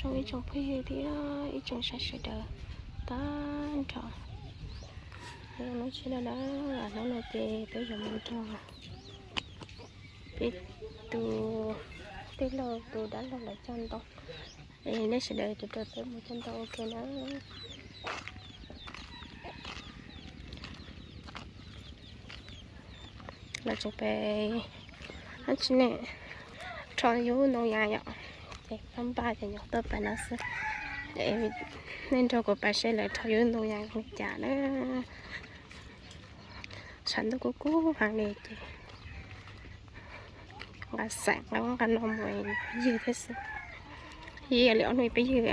Ib tsoom phooj ywg thiab ib tsoom saib sawv daws tag nrho, hnub tshiab no na, hnub no ces peb yuav mus nrog peb tus tij laug tus dab laug lawv cog ntoo. Nej sawv daws tus rau peb mus cog ntoo ua ke na. Los tseem pem, dab tsi ne, rho yus ntoo yas yom, ces pab npaj ces nyuam qhuav tuaj pais no xwb. Nej nrog kuv pais seb lawv rho yus ntoo yas li cas na. Tshav ntuj kub kub heev li ces nqa xaim nqa ub nqa no mus ywg thiab xwb. Ywg li ob hnub peb ywg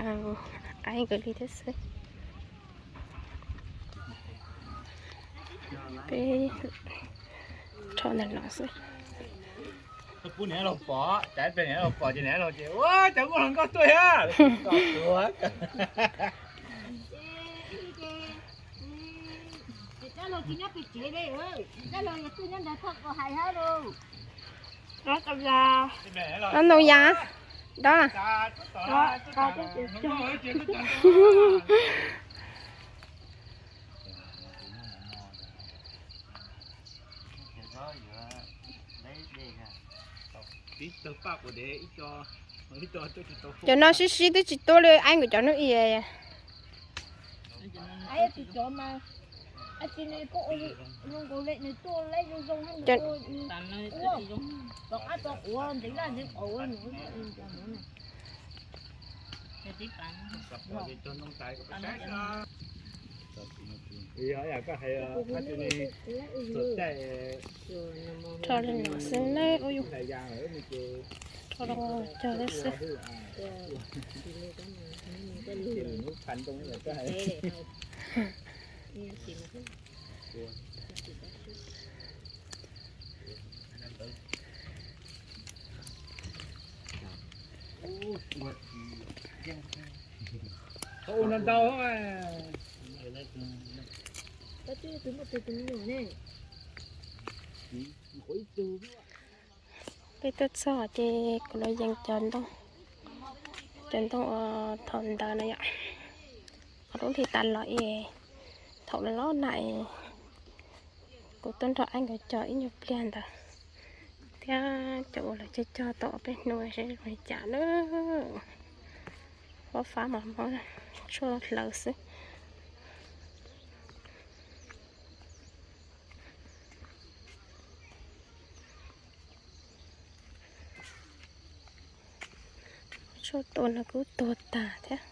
qab nkawd li thiab xwb. Peb rho ntawm no xwb. Pub niam laug pom, cas peb niam laug pom ces niam laug ces ua cas muaj hluas nkauj tuaj thiab. Ntoo yas, dab. Cov no sib sib twb tsis tuaj li, aib nkawd cov hnub i. Rho li no xwb na, ua yus rho cog li xwb. Peb tuaj txog ces kuv los yees cov ntoo, cov ntoo uas thaum ntawd na yom, qhov lub hli tas los es thaum los na es kuv tuaj nrog aib nkawd cog ib nyuag pliag ntawd thiab cov uas lawv cog cog tau ob peb hnub seb zoo li cas na. Huab fab mas muab tshuaj hlawv xwb. Tshuaj tua no kuj tuag tag thiab.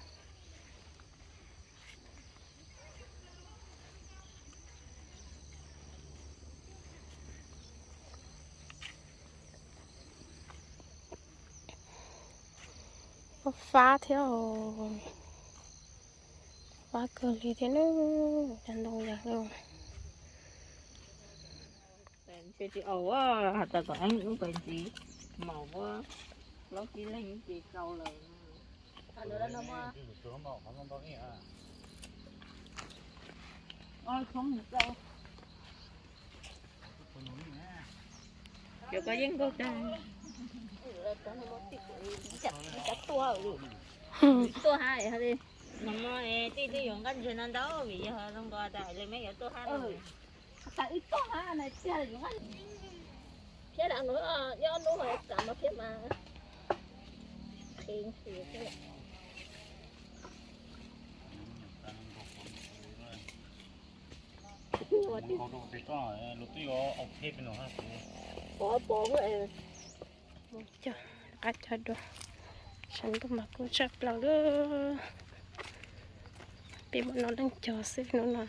Fab thiab, fab kawg li thiab na, cov ntoo yas li. Ntshe tsis aus, has tas kom eeb lub pais ntxiv, maum ua plaub tsib leeg ces tau lawm. Cov koj yeej nkaug tag. Tuaj ha li, no mo es tij twb yuav nqaij ntseg no ntau vim yog zoo nkaus tas li me yuav tuaj ha. Thiab lam no nyob nub mas kam no thiab mas qhia thiab. Pov pov cog, qab cog dua, tshav ntuj mas kub tshaj plaws li. Peb muaj no leej cog xwb hnub no.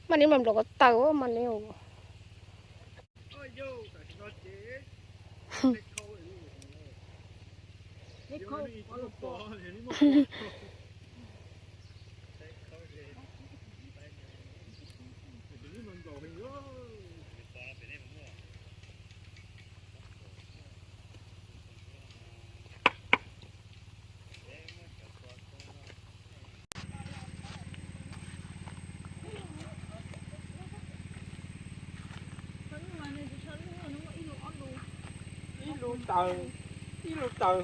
Mas nws mam nplov ko taw mas nws. Ib lub taw, ib lub taw.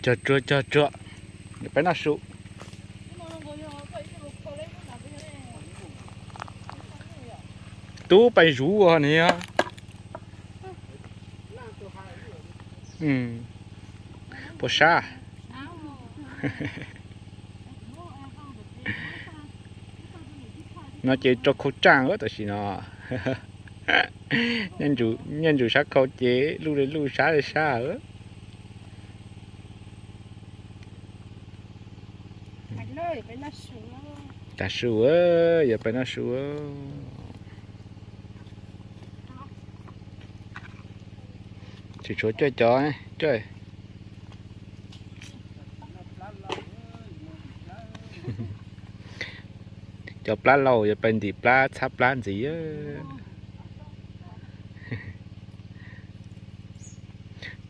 Cog tsuag cog tsuag, peb noj su. Tub pais zuv ua ni. Puas sab? No ces rau khau tsaj tam sim no. Nyob ntsis sab khau ces luj li luj sab li sab. Tav su, yog peb noj su. Tsis tshuav cuaj cov, cuaj. Cov plab laus yuav pais ntim plab txhab plab ntxiv.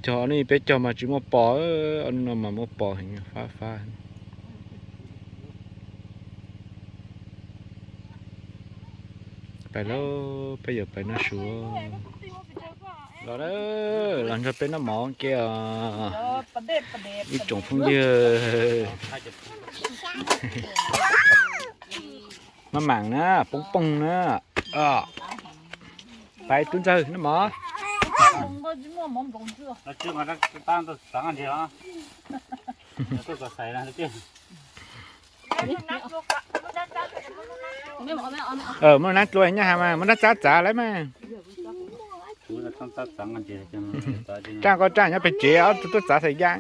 Cog ob hnub peb cog mas tsis muaj pos, ob hnub no mas muaj pos heev fab fab. Pais lauj, peb yuav pais noj su. Los, los nrog peb noj mov ke os ib tsoom phooj ywg. Maj mam na, poob poog na. Pais tub ntxawg noj mov. Muaj nab dlua nyob hauv mas muaj nab txab txav lawm mas. Tsaaj koj tsaaj nyob pem tsev ob tug tuaj txav xaim ya.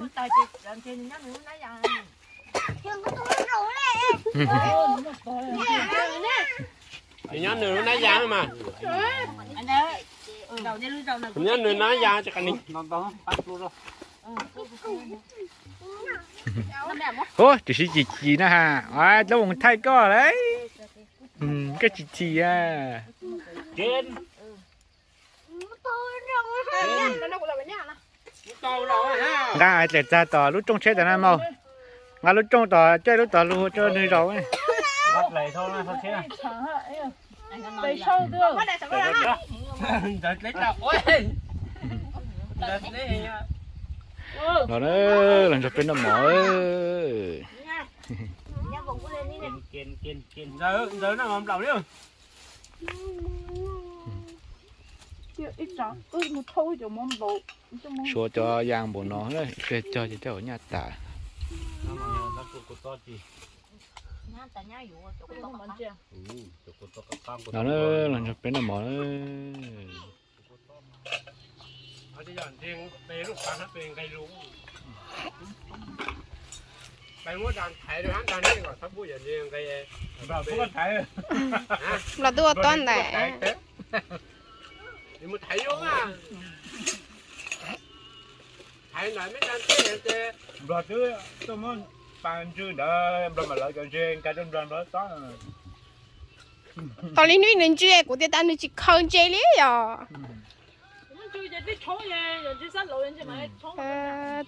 Nyob nws lub nab ya mas. Nyob nws nab ya. Hu, tsis sib ci ci na ha, dlab voos thaij koj lauj. Koj tsis chim a. Nqa txawm txag tom lub rooj tsheb tas na mog. Nqa lub rooj tom coj lub tom lug rau nws zaum. Los, los nrog peb noj mov. Suav cov ya npaum no, cog ces tej zaum nyaj tas. Los, los nrog peb noj mov. Los twb ua tuab ntawm. Nplog twb tuaj muab pas ntswg ntawd, Nplog mam lawv cov ntses nkag rau Nplog, Nplog tob. Tos li hnub nws ntswg kuv tias tas nws tsis khaws ntses li yom.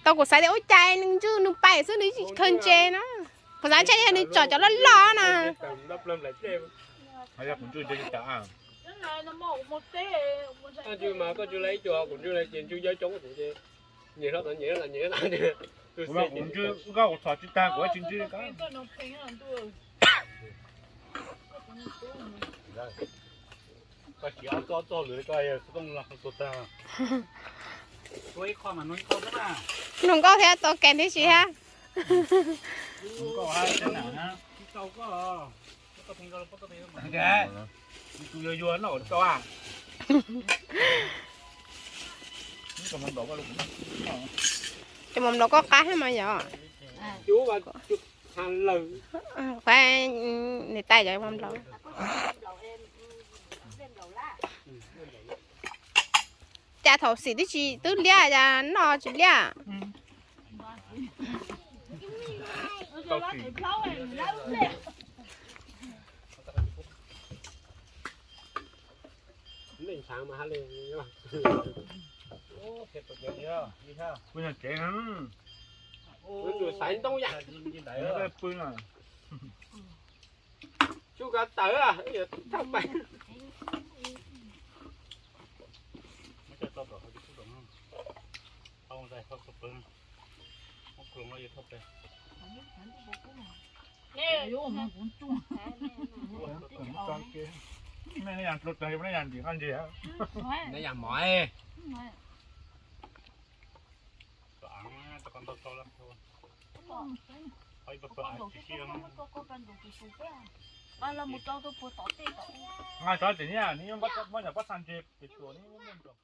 Tau kuv xav tias ua cas nws ntswg nws pais xwb nws tsis khaws ntses na. Kuv xav ntshe yog nws tsom cov loj loj na. Kuv ntswg mas koj ntswg la ib co, kuv ntswg la ces ntswg coob coob kuv ces nyem hlo tod nyem hlo tod nyem hlo tod. Kuv ntswg nkauj kuv txhom tsis tag kuv tsis ntswg ko. Koj siv ob txoj txoj lwm koj xov tooj los tua tag. Tua ib qho mas nug ib qho xwb na. Nug nkauj thiab tua kev thiab si hab. Nkauj hab teb nam na. Tsis tau koj. Tus yuag yuag noj tau a. Cov mov nplaum koj qab hab mas yom. Qhov niam tais cov mov nplaum. Cas thaum xim twb tsis twb liab, cas noj tsis liab. Kuv yog tsev, pw no. Tsuj kav tawm, thauj pes. Nej yam mov. Nqa tso ces nyob, neb muab nyuam pob txha ntse pem tsuas neb muab nploos.